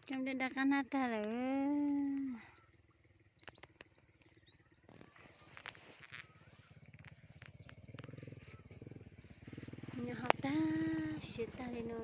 Cov dej daj qab hnab tag lawm. Nyob ho tag siav tag li no.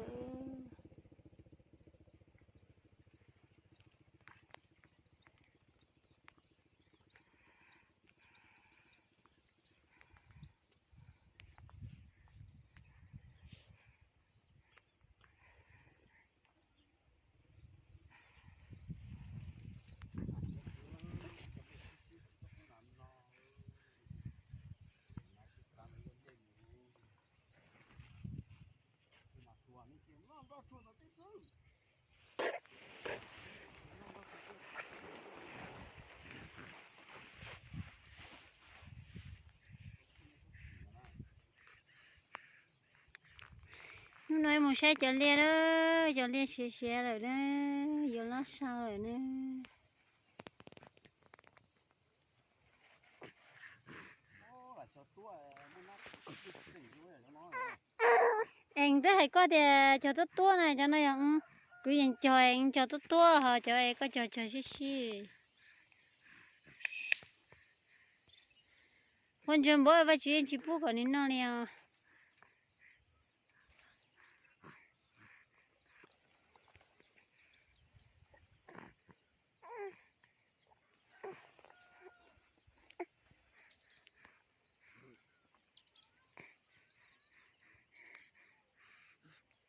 Hnub no mus saib cov liaj na, cov liaj siav siav lawm na, yuav lob sau lawm na. Es twb hais koj tias cog tuab tuab na, cov no yog kuv yeej cog, cog tuab tuab ho cov es koj cog cog sib sib. Ua ntsuag npaum Vajtswv yeej tsis pub kom nws noj li os.